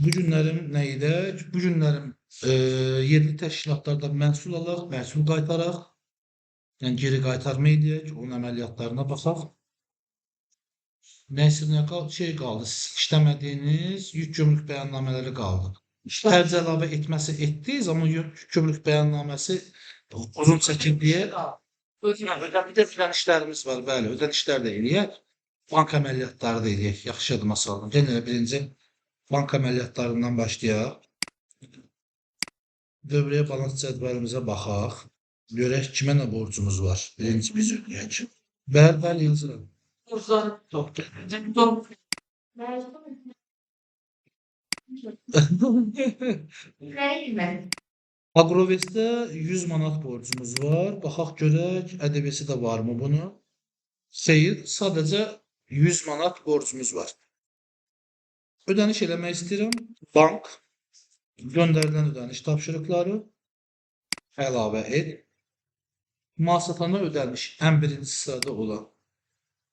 Bu günlərim nə edək? Bu günlərim yerli təşkilatlardan məhsul alaq, məhsul qaytaraq. Yəni geri qaytarma eləyək, onun əməliyyatlarına baxaq. Nəsə nə şey qaldı, siz işləmədiyiniz yük gömrük bəyannamələri qaldı. Xərc əlavə etməsi etdiniz, amma yük gömrük bəyannaməsi uzun çəkir deyə bir də ödənişlərimiz var, bəli, ödənişlər də eləyək. Bank əməliyyatları da eləyək. Yaxşı yadıma saldım. Gəlin elə birinci bank əməliyyatlarından başlayaq. Dövrəyə balans cədvəlimizə baxaq. Görək kimə nə borcumuz var. Birinci biz ödəyək. Bəli, bəli, yazıram. Agrovestdə 100 manat borcumuz var. Baxaq görək, ƏDV-si də varmı bunun? Xeyr, sadəcə 100 manat borcumuz var. Ödəniş eləmək istəyirəm. Bank göndərilən ödəniş tapşırıqları əlavə et. Mal satana ödəniş ən birinci sırada olan.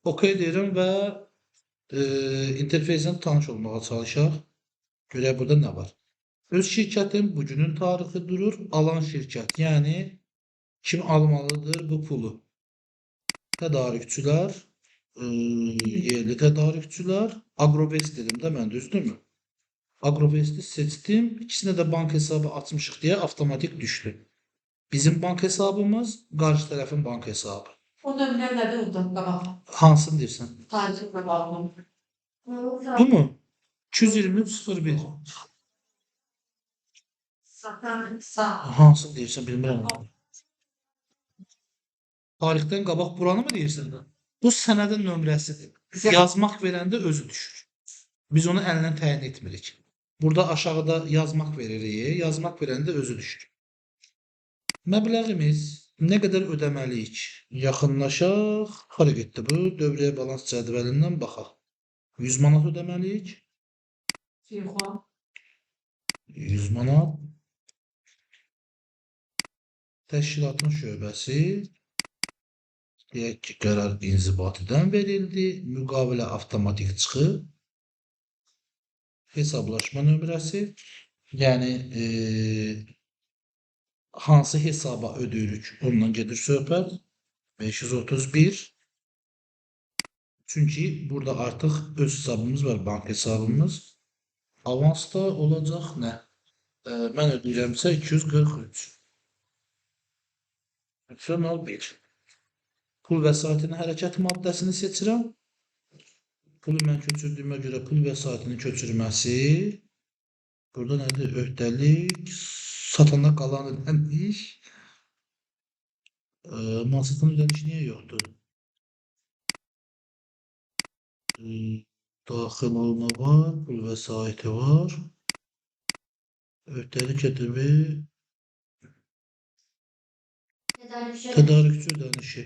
OK deyirəm və interfeyslə tanış olmağa çalışaq. Görək burada nə var. Öz şirkətin bugünün tarixi durur. Alan şirkət, yəni kim almalıdır bu pulu? Tədarükçülər, yerli tədarükçülər, Agrovest dedim də mən, düzdürmü? Agrovesti seçdim. İkisinə də bank hesabı açmışıq deyə avtomatik düşdü. Bizim bank hesabımız, qarşı tərəfin bank hesabı. O nömrə nədir orada qabaq? Hansını deyirsən? Tarixlə bağlı. Bu mu? 223.01. Satan sağ. Hansını deyirsən bilmirəm. Tarixdən qabaq buranı mı deyirsən? Bu sənədin nömrəsidir. Yazmaq verəndə özü düşür. Biz onu əllə təyin etmirik. Burada aşağıda yazmaq veririk. Yazmaq verəndə özü düşür. Məbləğimiz nə qədər ödəməliyik? Yaxınlaşaq. Hara getdi bu? Dövrəyə balans cədvəlindən baxaq. 100 manat ödəməliyik. 100 manat. Təşkilatın şöbəsi. Deyək ki, qərar inzibatidən verildi. Müqavilə avtomatik çıxıb. Hesablaşma nömrəsi. Yəni hansı hesaba ödəyirik, ondan gedir söhbət. 531. Çünki burada artıq öz hesabımız var, bank hesabımız. Avansda olacaq nə? Mən ödəyirəmsə 243. 301. Pul vəsaitinin hərəkət maddəsini seçirəm. Pulu mən köçürdüyümə görə pul vəsaitinin köçürməsi. Burada nədir? Öhdəlik, satana qalan ödəniş. Mal satan ödəniş niyə yoxdur? Daxil olma var, pul vəsaiti var. Öhdəlik ƏDV, tədarükçü ödənişi.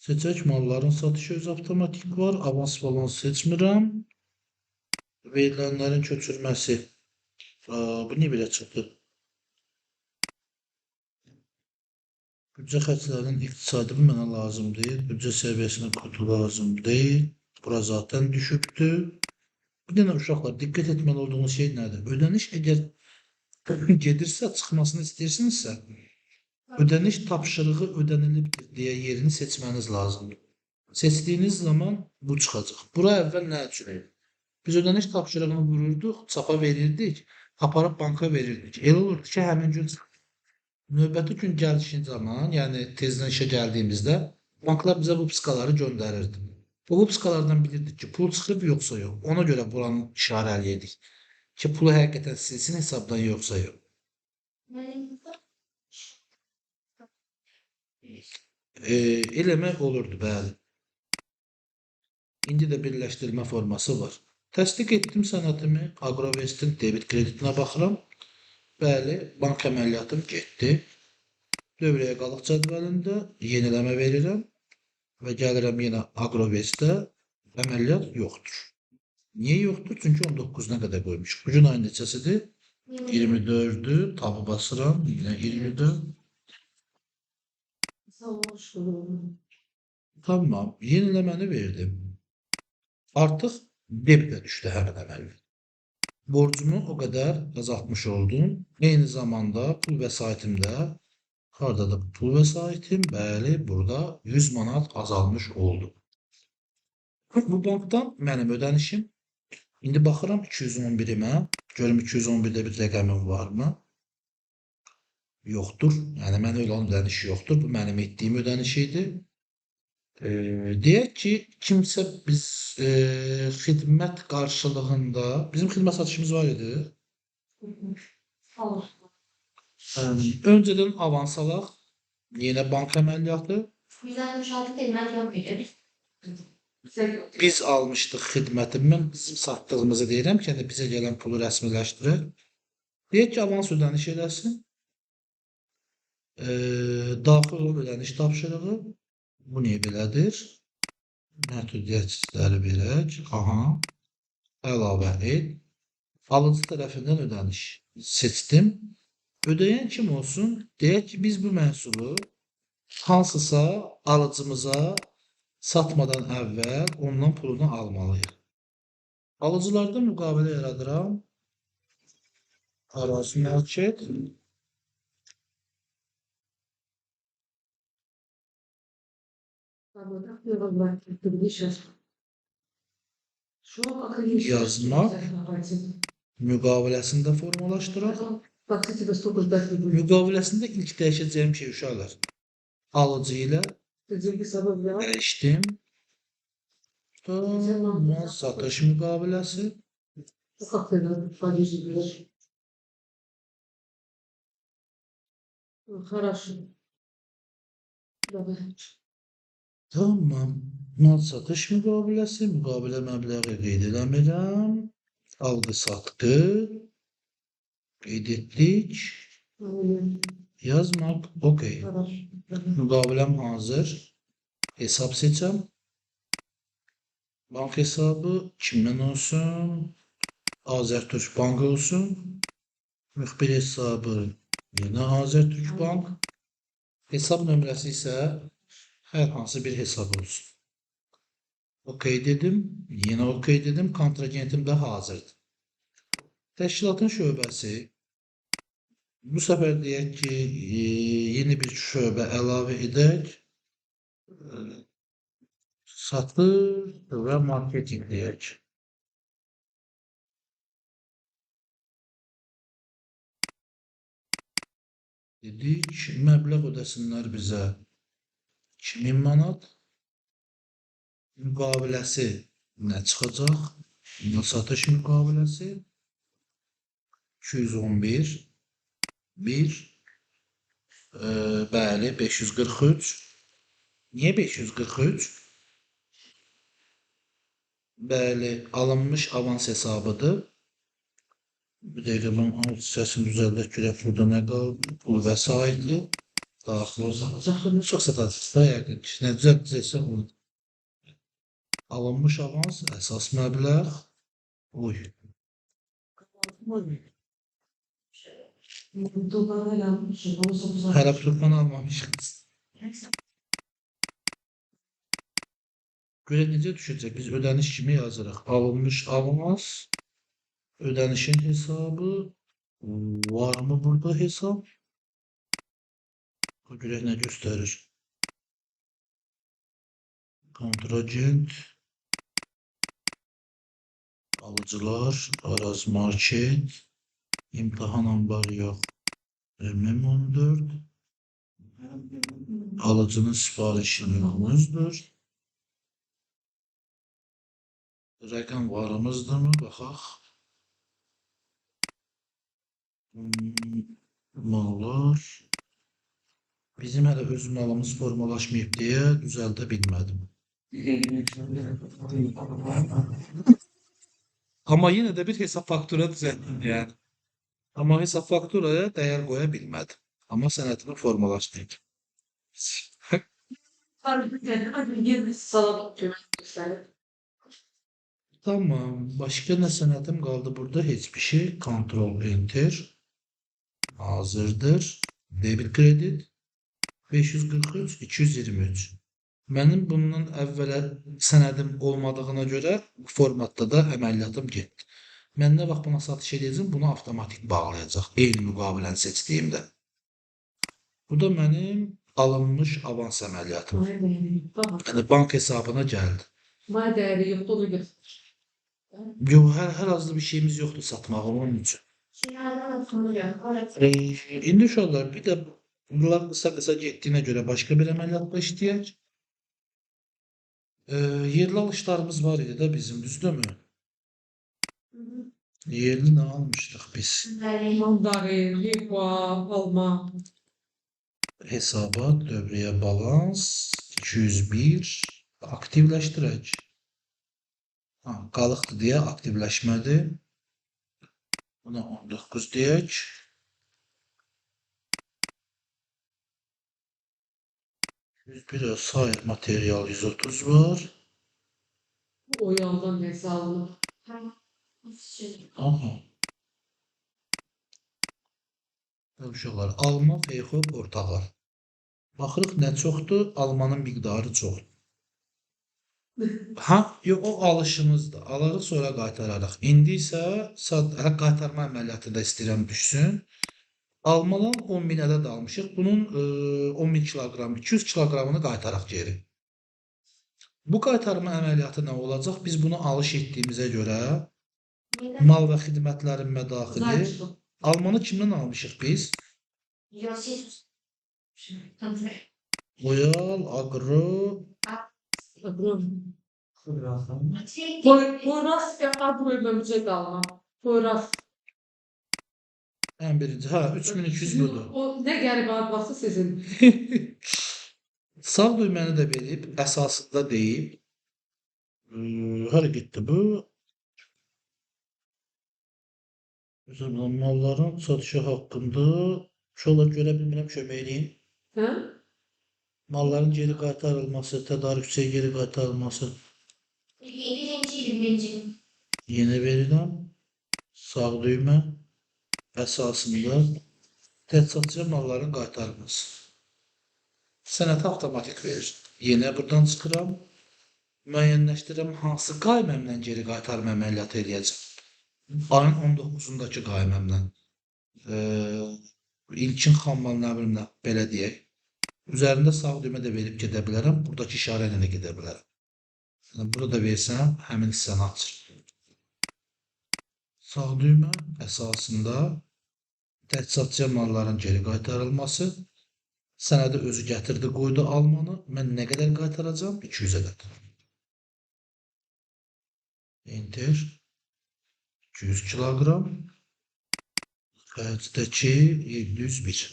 Seçək malların satışı öz avtomatik var. Avans falan seçmirəm. Verilənlərin köçürməsi. Bu niyə belə çıxdı? Büdcə xərclərinin iqtisadi bu mənə lazım deyil. Büdcə səviyyəsinin kodu lazım deyil. Bura zaten düşübdür. Bir dənə uşaqlar, diqqət etməli olduğunuz şey nədir? Ödəniş əgər gedirsə, çıxmasını istəyirsinizsə, ödəniş tapşırığı ödənilibdir deyə yerini seçməniz lazımdır. Seçdiyiniz zaman bu çıxacaq. Bura əvvəl nə üçün idi? Biz ödəniş tapşırığını vururduq, çapa verirdik, aparıb banka verirdik. Elə olurdu ki, həmin gün çıxır. Növbəti gün gəlişin zaman, yəni tezdən işə gəldiyimizdə banklar bizə bu pıskaları göndərirdi. Bu pıskalardan bilirdik ki, pul çıxıb yoxsa yox. Ona görə buranı işarələyirdik ki, pulu həqiqətən silsin hesabdan yoxsa yox. Eləmək olurdu, bəli. İndi də birləşdirmə forması var. Təsdiq etdim sənədimi. Agrovestin debit kreditinə baxıram. Bəli, bank əməliyyatım getdi. Dövrəyə qalıq cədvəlində yeniləmə verirəm və gəlirəm yenə Agrovestdə əməliyyat yoxdur. Niyə yoxdur? Çünki 19-una qədər qoymuşuq. Bugün ayın neçəsidir? 24-dür. Tabı basıram. Yenə 24. Tamam. Yeniləməni verdim. Artıq debitə düşdü həmin əməliyyat. Borcumu o qədər azaltmış oldum. Eyni zamanda pul vəsaitimdə, hardadır pul vəsaitim? Bəli, burada 100 manat azalmış oldu. Bu bankdan mənim ödənişim. İndi baxıram 211-imə. Görüm 211-də bir rəqəmim varmı? Yoxdur. Yəni, mənə olan ödəniş yoxdur. Bu mənim etdiyim ödəniş idi. Deyək ki, kimsə biz xidmət qarşılığında, bizim xidmət satışımız var idi. Olur. Öncədən avans alaq. Yenə bank əməliyyatı. 166 xidmət yox idi. Biz almışdıq xidməti. Mən bizim satdığımızı deyirəm ki, yəni bizə gələn pulu rəsmiləşdirək. Deyək ki, avans ödəniş eləsin. Daxil olan ödəniş tapşırığı. Bu niyə belədir? Məhdudiyyətləri verək. Aha. Əlavə et. Alıcı tərəfindən ödəniş seçdim. Ödəyən kim olsun? Deyək ki, biz bu məhsulu hansısa alıcımıza satmadan əvvəl ondan pulunu almalıyıq. Alıcılarda müqavilə yaradıram. Araz market. Yazmaq müqaviləsini də formalaşdıraq. Müqaviləsində ilk dəyişəcəyim şey uşaqlar. Alıcı ilə dəyişdim. Mal satış müqaviləsi. Tamam. Mal satış müqaviləsi, müqavilə məbləği qeyd eləmirəm. Alqı-satqı qeyd etdik. Yazmaq, okey. Müqaviləm hazır. Hesab seçəm. Bank hesabı kimdən olsun? Azərtürk Bank olsun. Müxbir hesabı yenə Azərtürk Bank. Hesab nömrəsi isə hər hansı bir hesab olsun. Okey dedim. Yenə okey dedim. Kontragentim də hazırdır. Təşkilatın şöbəsi. Bu səfər deyək ki, yeni bir şöbə əlavə edək. Satış və marketing deyək. Dedik, məbləğ ödəsinlər bizə 2000 manat. Müqaviləsi nə çıxacaq? Satış müqaviləsi 211, 1, bəli, 543. Niyə 543? Bəli, alınmış avans hesabıdır. Bir dəqiqə mən alt hissəsini düzəldək, görək burada nə qaldı? Pul vəsaiti daxil olacaq. Çox satarsınız da yəqin ki, nə düzəltəcəksə onu. Alınmış avans, əsas məbləğ. Oy. Hələ puldan almamışıq. Görək necə düşəcək? Biz ödəniş kimi yazırıq. Alınmış avans, ödənişin hesabı, var mı burada hesab? Görək nə göstərir? Kontragent, alıcılar, Araz Market, imtahan ambarı yox, MM14, alıcının sifarişi yoxumuzdur. Rəqəm varımızdırmı? Baxaq. Mallar. Bizim hələ öz malımız formalaşmayıb deyə düzəldə bilmədim. Amma yenə də bir hesab faktura düzəltdim yəni. Amma hesab fakturaya dəyər qoya bilmədim. Amma sənətimi formalaşdırdım. Tamam. Başqa nə sənətim qaldı burada? Heç bir şey. Ctrl Enter. Hazırdır. Debit kredit. 543, 223. Mənim bundan əvvələ sənədim olmadığına görə bu formatda da əməliyyatım getdi. Mən nə vaxt buna satış edəcəm, bunu avtomatik bağlayacaq. Eyni müqaviləni seçdiyimdə. Bu da mənim alınmış avans əməliyyatım. Maya dəyəri yoxdur. Yəni bank hesabına gəldi. Maya dəyəri yoxdur, onu götür. Yox, hər azlı bir şeyimiz yoxdur satmağa onun üçün. İndi uşaqlar, bir də bunlar qısa-qısa getdiyinə görə başqa bir əməliyyatla işləyək. Yerli alışlarımız var idi də bizim, düzdürmü? Yerli nə almışdıq biz? Mandarin, liva, alma. Hesabat, dövriyyə balans, 201, aktivləşdirək. Ha, qalıqdır deyə aktivləşmədi. Buna 19 deyək. 101 sair material 130 var. O yandan nəsə alınıb. Aha. Uşaqlar, alma, feyxo, portağal. Baxırıq nə çoxdur? Almanın miqdarı çoxdur. Ha, yox, o alışımızdır. Alarıq, sonra qaytararıq. İndi isə qaytarma əməliyyatı da istəyirəm düşsün. Almadan 10.000 ədəd almışıq. Bunun 10.000 kiloqram, 200 kiloqramını qaytaraq geri. Bu qaytarma əməliyyatı nə olacaq? Biz bunu alış etdiyimizə görə mal və xidmətlərin mədaxili. Almanı kimdən almışıq biz? Loyal, Agro. Poyraz, Agro möcüzə alma. Poyraz. Ən birinci, hə, 3200 budur. O nə qəribə ad varsa sizin. Sağ düyməni də verib, əsasında deyib. Hara getdi bu? Məsələn, malların satışı haqqında uşaqlar görə bilmirəm, kömək eləyin. Hə? Malların geri qaytarılması, tədarükçüyə geri qaytarılması. Birinci. Yenə verirəm. Sağ düymə əsasında təchizatçıya malların qaytarılması. Sənəti avtomatik verir. Yenə buradan çıxıram. Müəyyənləşdirirəm hansı qayməmlə geri qaytarma əməliyyatı eləyəcəm. Ayın 19-undakı qayməmlə. İlkin xammal nə bilim nə, belə deyək. Üzərində sağ düymə də verib gedə bilərəm. Buradakı işarə ilə də gedə bilərəm. Yəni, burada da versəm, həmin hissəni açır. Sağ düymə əsasında təchizatçıya malların geri qaytarılması. Sənədi özü gətirdi, qoydu almanı. Mən nə qədər qaytaracağam? 200 ədəd. Enter. 200 kiloqram. Xərcdəki 701.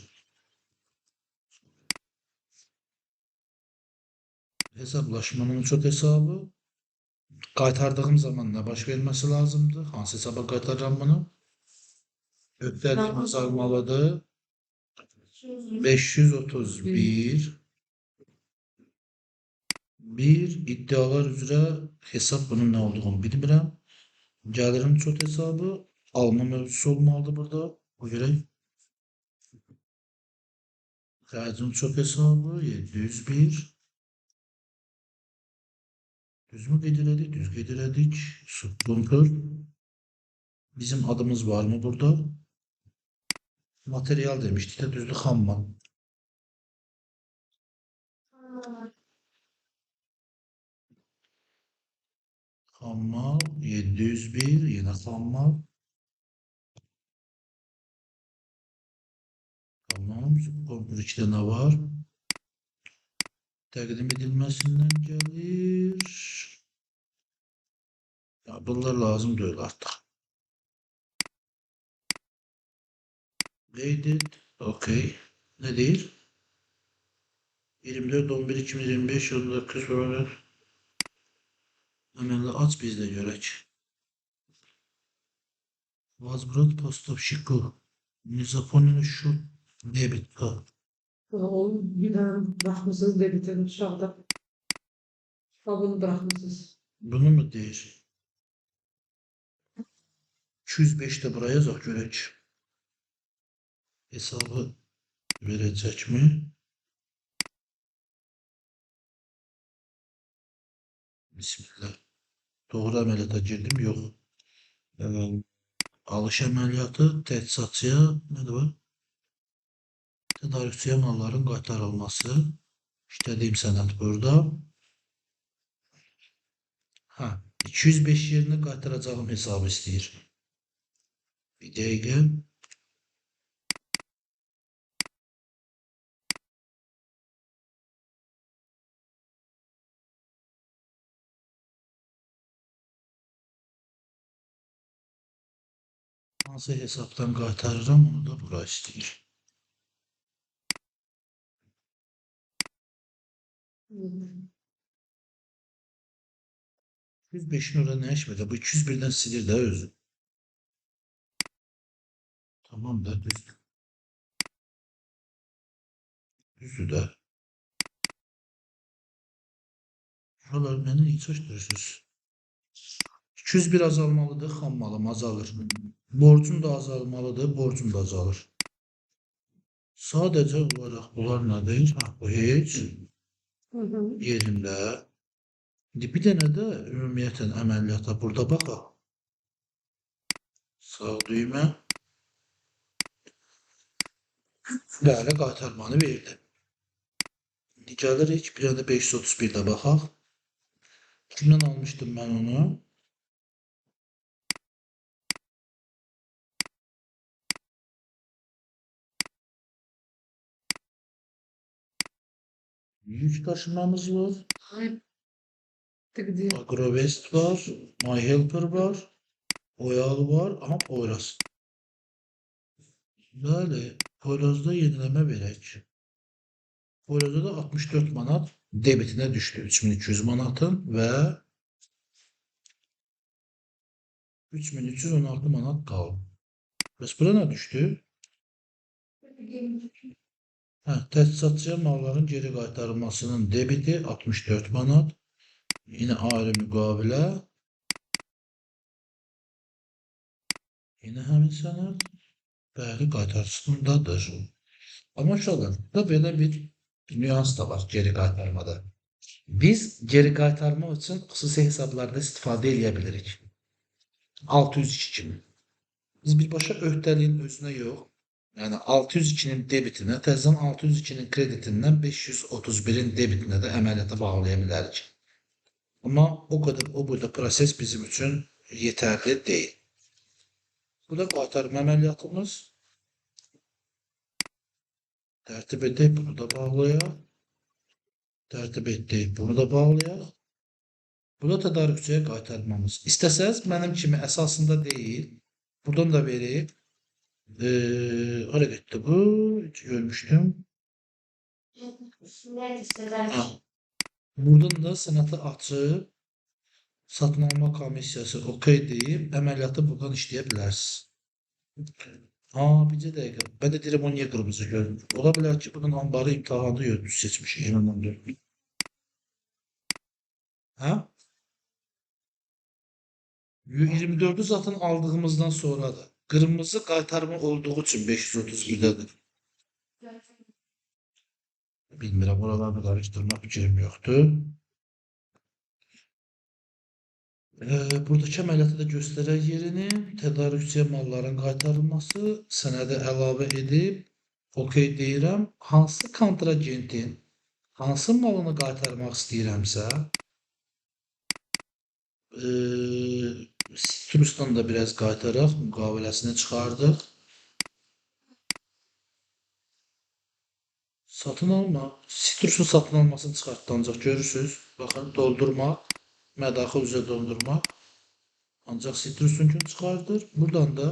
Hesablaşmanın çox hesabı. Qaytardığım zaman nə baş verməsi lazımdır? Hansı hesaba qaytarıram bunu? Öhdəlik azalmalıdır. 531. Bir iddialar üzrə hesab bunun nə olduğunu bilmirəm. Gəlirin çox hesabı alma mövzusu olmalıdır burada. O görə xərcin çox hesabı 701. Düz mü qeyd elədik? Düz qeyd elədik. Subkontör. Bizim adımız var mı burada? Material demişdik də, düzdür, xammal. Xammal 701, yenə xammal. Tamam, subkontör 2 dənə var. Təqdim edilməsindən gəlir. Ya, bunlar lazım deyil artıq. Qeyd et. Okey. Nə deyir? 24 11 2025 19 beraber. Əməlli aç biz də görək. Vazbrot postavşiku. Nizaponun şu debit kart. O bir dənə bıraxmısınız debitin aşağıda. Bunu bıraxmısınız. Bunu mu deyir? 205 də buraya yazaq görək. Hesabı verəcək mi? Bismillah. Doğru əməliyyata girdim. Yox. Alış əməliyyatı təchizatçıya, nədir bu? Tədarükçüyə malların qaytarılması. İşlədiyim sənəd burada. Hə, 205 yerinə qaytaracağım hesabı istəyir. Bir dəqiqə. Hansı hesabdan qaytarıram, onu da bura istəyir. Hmm. 205-in orada nə iş var? Bu 201-dən silir də özü. Tamam da düzdür. Düzdür də. Uşaqlar, məni niyə çaşdırırsınız? 201 azalmalıdır, xam malım azalır. Borcum da azalmalıdır, borcum da azalır. Sadəcə olaraq bunlar nədir? Ha, bu heç yerində. İndi bir dənə də ümumiyyətlə əməliyyata burada baxaq. Sağ düymə. Bəli, qaytarmanı verdi. İndi gəlirik, bir dənə də 531-də baxaq. Kimdən almışdım mən onu? Yük daşımamız var. Ay, ты где? Agrovest var. My Helper var. Oyal var. Aha, Poyraz. Bəli, Poyrazda yeniləmə verək. Poyrazda da 64 manat debitinə düşdü. 3200 manatın və 3316 manat qaldı. Bəs bura nə düşdü? Hə, təchizatçıya malların geri qaytarılmasının debiti 64 manat. Yine ayrı müqavilə. Yine həmin sənəd. Bəli, qaytarısındadır. Amma uşaqlar, burada belə bir nüans da var geri qaytarmada. Biz geri qaytarma üçün xüsusi hesablarda istifadə eləyə bilirik. 602 kimi. Biz birbaşa öhdəliyin özünə yox, yəni 602-nin debitinə, təzədən 602-nin kreditindən 531-in debitinə də əməliyyata bağlaya bilərik. Amma o qədər o boyda proses bizim üçün yetərli deyil. Bu da qaytarma əməliyyatımız. Tərtib edək, bunu da bağlayaq. Tərtib etdik, bunu da bağlayaq. Bu da tədarükçüyə qaytarmamız. İstəsəz, mənim kimi əsasında deyil. Buradan da verib. Hara getdi bu? Görmüşdüm. Ha. Buradan da sənəti açıb, satın alma komissiyası okey deyib, əməliyyatı buradan işləyə bilərsiniz. Ha, bircə dəqiqə. Mən də deyirəm, o niyə qırmızı görünür? Ola bilər ki, bunun anbarı imtahanı yox, düz seçmişik. 2014. Hə? 24-ü zaten aldığımızdan sonradır. Qırmızı qaytarma olduğu üçün 531-dədir. Bilmirəm, oralarını qarışdırmaq fikrim yoxdur. Buradakı əməliyyatı da göstərək yerini. Tədarükçüyə malların qaytarılması, sənədə əlavə edib, okey deyirəm. Hansı kontragentin, hansı malını qaytarmaq istəyirəmsə, Citrus'dan da biraz qaytaraq, müqaviləsini çıxardıq. Satın alma, Citrus'un satın almasını çıxartdı ancaq görürsünüz. Baxın, doldurmaq, mədaxil üzrə doldurmaq. Ancaq Citrus'unkunu çıxardır. Buradan da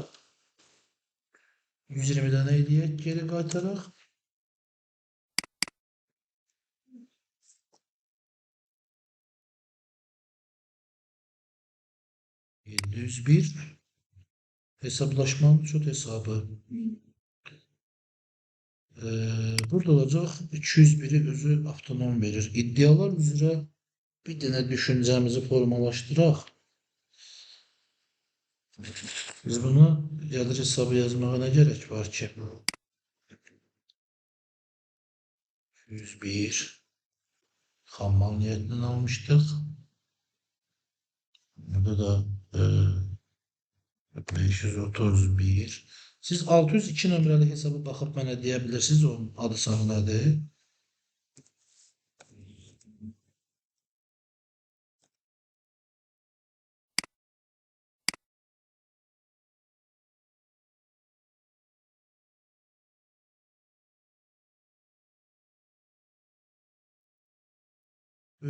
120 dənə eləyək, geri qaytaraq. 701 hesaplaşmanın çox hesabı. Burada olacaq 201-i özü avtonom verir. İddialar üzrə bir dənə düşüncəmizi formalaşdıraq. Biz bunu gəlir hesabı yazmağa nə gərək var ki? 201 xam mal niyyətindən almışdıq. Burada da 531. Siz 602 nömrəli hesaba baxıb mənə deyə bilirsiniz onun adı sanı nədir?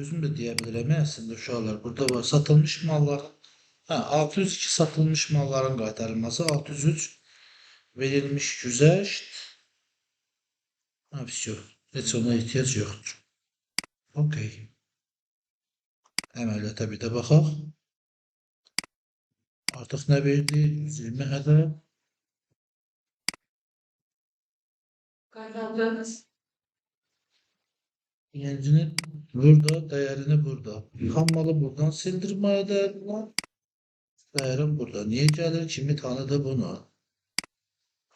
Özüm də deyə bilirəm əslində uşaqlar. Burada var satılmış malların, hə, 602 satılmış malların qaytarılması, 603 verilmiş güzəşt. Ha, vəsyo. Heç ona ehtiyac yoxdur. Okey. Əməliyyata bir də baxaq. Artıq nə verdi? 120 ədəd. Qaytardınız. Yencini burada, dəyərini burada. Hammalı buradan sildirməyə dəyərlər. Dəyərim burada. Niyə gəlir? Kimi tanıdı bunu?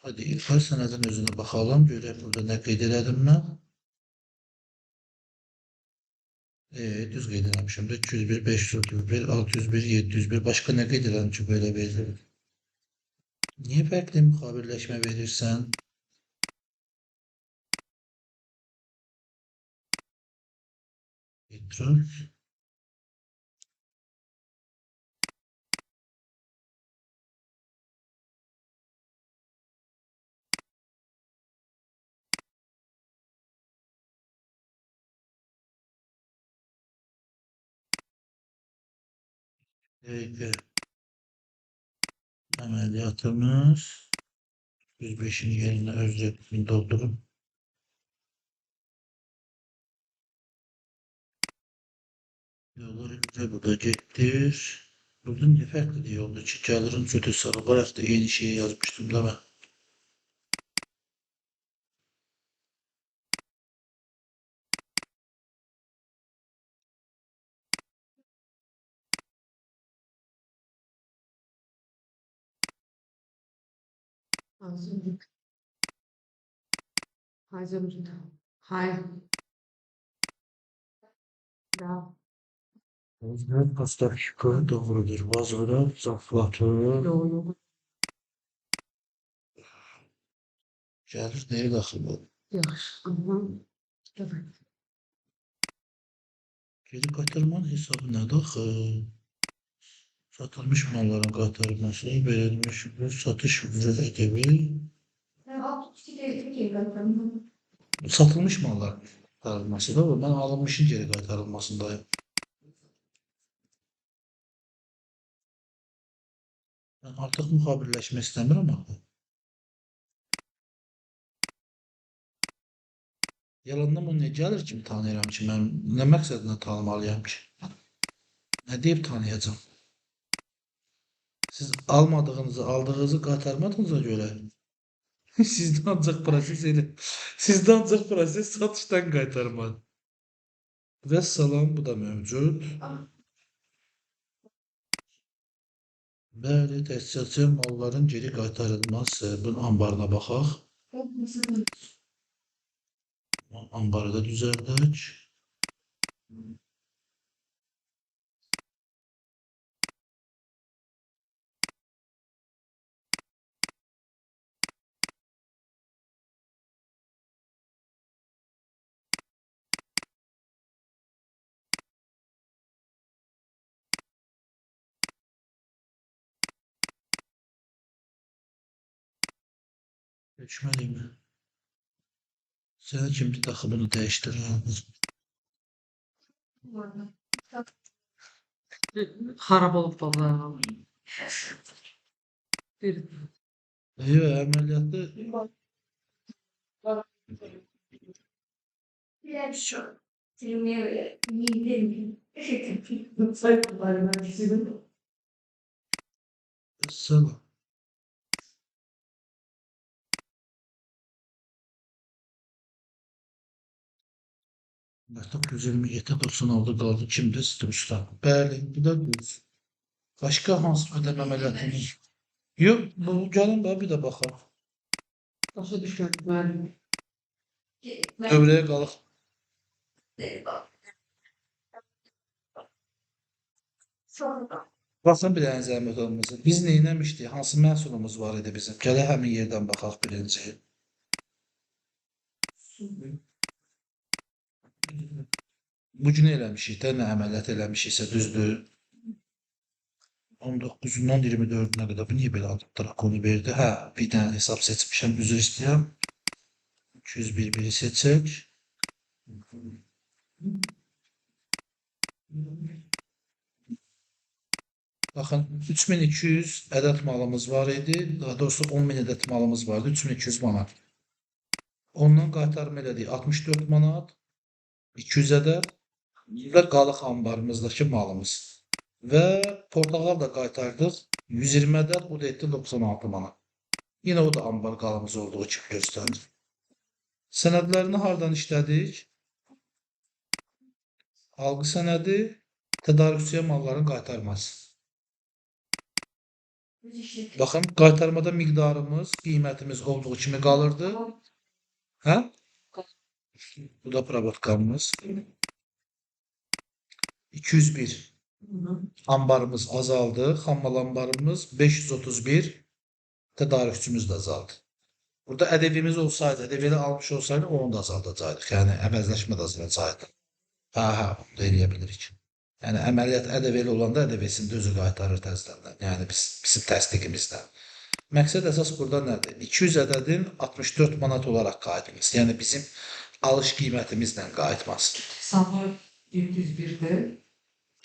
Hadi ilk sənədin özünə baxalım. Görək burada nə qeyd elədim mən. Düz qeyd eləmişim də. 201, 531, 601, 701. Başqa nə qeyd elədim ki, belə verilir? Niyə fərqli müxabirləşmə verirsən? Petrol. Peki. Əməliyyatımız 105'in yerine öz rəqəmini doldurup yolları güzel bu da getdir. Burada niyə fərqli deyə oldu ki, gəlirin cüt hesabı bayaq da eyni şeyi yazmışdım da mən. Hay. Da. Vazvrat Pastavşika doğrudur. Vazvrat zaflatı. Doğru. Gəlir nəyə daxil olur? Yaxşı. Aha. Evet. Geri qaytarmanın hesabı nədir axı? Satılmış malların qaytarılması, verilmiş satış ödevi. Satılmış malların qaytarılması da o. Mən alınmışın geri qaytarılmasındayım. Mən artıq müxabirləşmə istəmirəm axı. Yalandan o nə gəlir ki, tanıyıram ki, mən nə məqsədlə tanımalıyam ki? Nə deyib tanıyacam? Siz almadığınızı, aldığınızı qaytarmadığınıza görə sizdə ancaq proses elə, sizdə ancaq proses satışdan qaytarmadır. Vəssalam, bu da mövcud. Bəli, təsisatçı malların geri qaytarılması. Bunun ambarına baxaq. Ambarı da düzəldək. Geçmedi mi? Sənə kimdir daxı bunu dəyişdirən? Xarab olub baba. Bir. Yox, əməliyyatda Salam. Artıq 127.96 qaldı. Kimdə? Strusda. Bəli, bu da düz. Başqa hansı ödəmə əməliyyatımız? Yox, bu gəlin bax, bir də baxaq. Başa düşmədim müəllim. Dövrəyə qalıq. Baxın bir dənə zəhmət olmasa. Biz nə etmişdik? Hansı məhsulumuz var idi bizim? Gələk həmin yerdən baxaq birinci. Bu gün eləmişik də, nə əməliyyat eləmişiksə, düzdür. 19-undan 24-ünə qədər. Bu niyə belə drakonu verdi? Hə, bir dənə hesab seçmişəm, üzr istəyirəm. 201 biri seçək. Baxın, 3200 ədəd malımız var idi. Daha doğrusu 10.000 ədəd malımız vardı. 3200 manat. Ondan qaytarma elədik. 64 manat, 200 ədəd və qalıq ambarımızdakı malımız. Və portağal da qaytardıq. 120 ədəd, o da etdi 96 manat. Yenə o da ambar qalımız olduğu kimi göstərir. Sənədlərini hardan işlədik? Alqı sənədi, tədarükçüyə malların qaytarması. Baxın, qaytarmada miqdarımız, qiymətimiz olduğu kimi qalırdı. Hə? Bu da probotkamız. 201 ambarımız azaldı. Xammal ambarımız 531, tədarükçümüz də azaldı. Burada ədəvimiz olsaydı, ədəvini almış olsaydı onu da azaldacaqdıq. Yəni əvəzləşmə də azalacaqdı. Hə, bunu da eləyə bilirik. Yəni əməliyyat ədəveli olanda ədəvesini də özü qaytarır təzədən. Yəni bizim təsdiqimizlə. Məqsəd əsas burada nədir? 200 ədədin 64 manat olaraq qayıtması. Yəni bizim alış qiymətimizlə qayıtması. Hesabı 701'dir.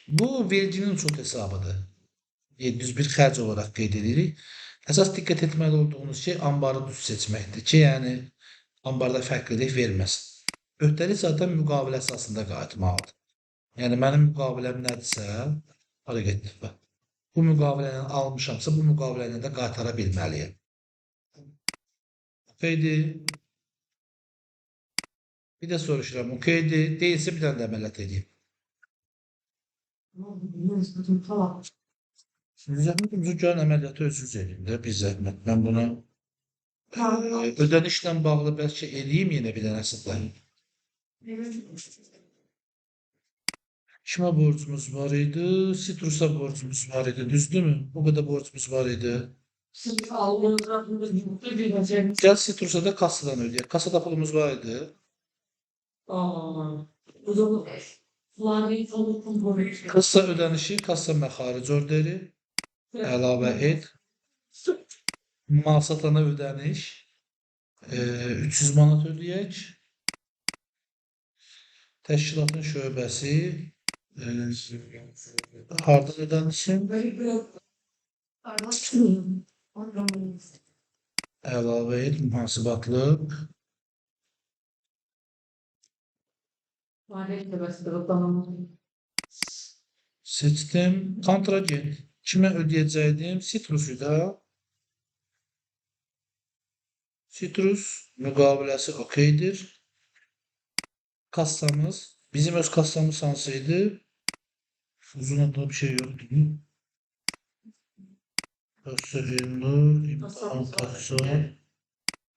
Bu verginin çox hesabıdır. 701 xərc olaraq qeyd edirik. Əsas diqqət etməli olduğunuz şey ambarı düz seçməkdir ki, yəni ambarda fərqlilik verməsin. Öhdəlik zaten müqavilə əsasında qayıtmalıdır. Yəni mənim müqaviləm nədirsə, hara getdik bax. Bu müqavilə ilə almışamsa, bu müqavilə ilə də qaytara bilməliyəm. Okeydir. Bir də soruşuram, okeydir. Deyilsə bir dənə də əməliyyat edeyim. Tamam. Zəhmət olmasa gəlin əməliyyatı özünüz eləyin də, bir zəhmət. Mən bunu ödənişlə bağlı bəlkə eləyim yenə bir dənəsini də. Kimə borcumuz var idi? Sitrusa borcumuz var idi, düzdürmü? O qədər borcumuz var idi. Siz aldığınız Gəl Sitrusa da kassadan ödəyək. Kasada pulumuz var idi. Aa, o zaman Kassa ödənişi, kassa məxaric orderi, əlavə et. Mal satana ödəniş, 300 manat ödəyək. Təşkilatın şöbəsi, hardan ödənilsin? Əlavə et, mühasibatlıq. Seçdim. Kontragent. Kimə ödəyəcəkdim? Sitrusu da. Sitrus müqaviləsi okeydir. Kassamız. Bizim öz kassamız hansı idi? Uzun adında bir şey yoxdur. Kassa Elnur, imtahan kassa.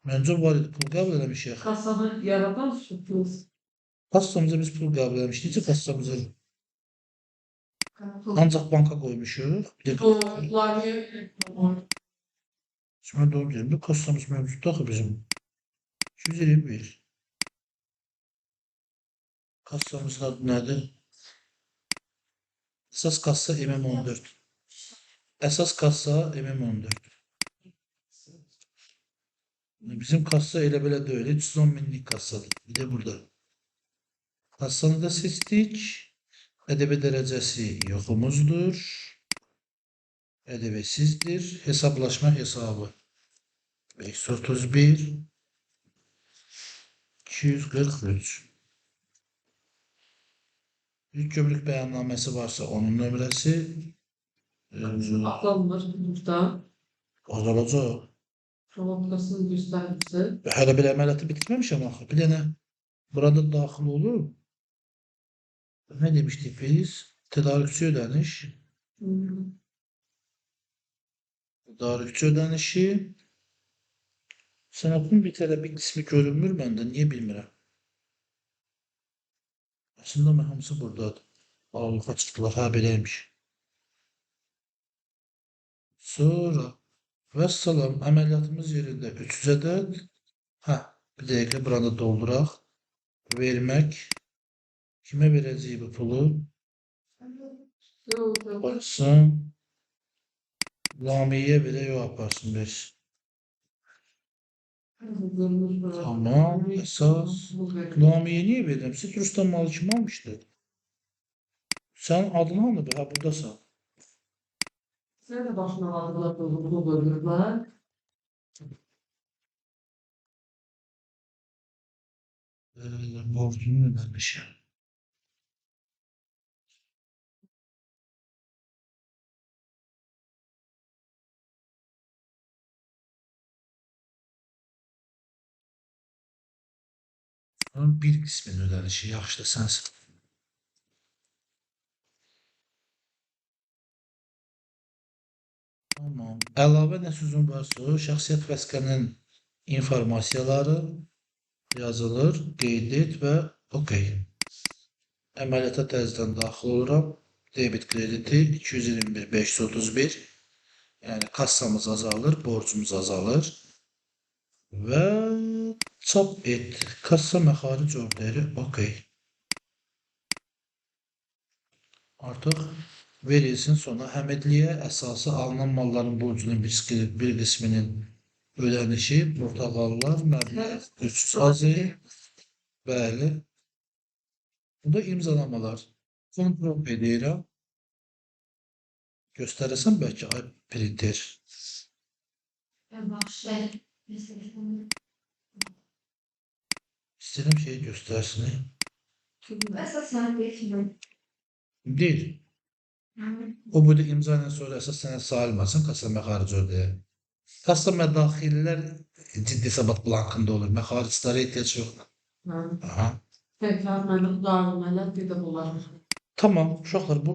Məncə var idi. Pul qəbul eləmişik. Kasanı yaratan sürpriz. Kassamıza biz pul qəbul eləmişik. Necə kassamıza? Ancaq banka qoymuşuq. Bir də Şimdi doğru deyim. Bu kassamız mövcuddur axı bizim. 221. Kassamızın adı nədir? Əsas kassa MM14. Əsas kassa MM14. Bizim kassa elə belə deyil. 310 minlik kassadır. Bir də burada. Kassanı da seçdik. ƏDV dərəcəsi yoxumuzdur. ƏDV-sizdir. Hesablaşma hesabı. 531 243. İlk gömrük bəyannaməsi varsa onun nömrəsi Azalır burada. Azalacaq. Provokasyonu göstergesi. Hələ bir əməliyyatı bitirməmişəm axı. Bir dənə burada daxil olub. Nə demişdik biz? Tədarükçü ödəniş. Tədarükçü ödənişi. Sənədin bir tərə bir qismi görünmür məndə. Niyə bilmirəm. Əslində amma hamısı buradadır. Ağırlığa çıxdılar. Hə, beləymiş. Sonra vəssalam, əməliyyatımız yerində 300 ədəd. Hə, bir dəqiqə buranı dolduraq. Vermək. Kimə verəcəyik bu pulu? Yok yok. Aparsın. Lamiyə verək, o aparsın versin. Tamam, əsas. Lamiyə niyə verirəm? Sitrusdan malı kim almışdı? Sənin adın hanı be? Ha, buradasan. Sen de başına aldılar, doldu, doldurdular. Borcunu ödəmişəm. Onun bir qisminin ödənişi. Yaxşı da sənsin. Tamam. Əlavə nə sözün varsa, şəxsiyyət vəsiqənin informasiyaları yazılır, qeyd et və okey. Əməliyyata təzədən daxil oluram. Debit krediti 221 531. Yəni kassamız azalır, borcumuz azalır. Və çap et. Kassa məxaric orderi, okey. Artıq verilsin sonra Həmidliyə əsası alınan malların borcunun bir qisminin ödənişi, portağallar, məbləğ 300 azı. Bəli. Burada imzalamalar. Ctrl P deyirəm. Göstərəsən bəlkə ay printer. İstəyirəm şeyi göstərsin. Əsas sənəd deyil. Deyil. O burada imza ilə sonra əsas sənəd sayılmasın, kassa məxaric ödəyə. Kassa mədaxillər ciddi hesabat blankında olur. Məxariclərə ehtiyac yoxdur. Hı. Aha. Tekrar mən qurtardım, bir də bunlar. Tamam, uşaqlar bu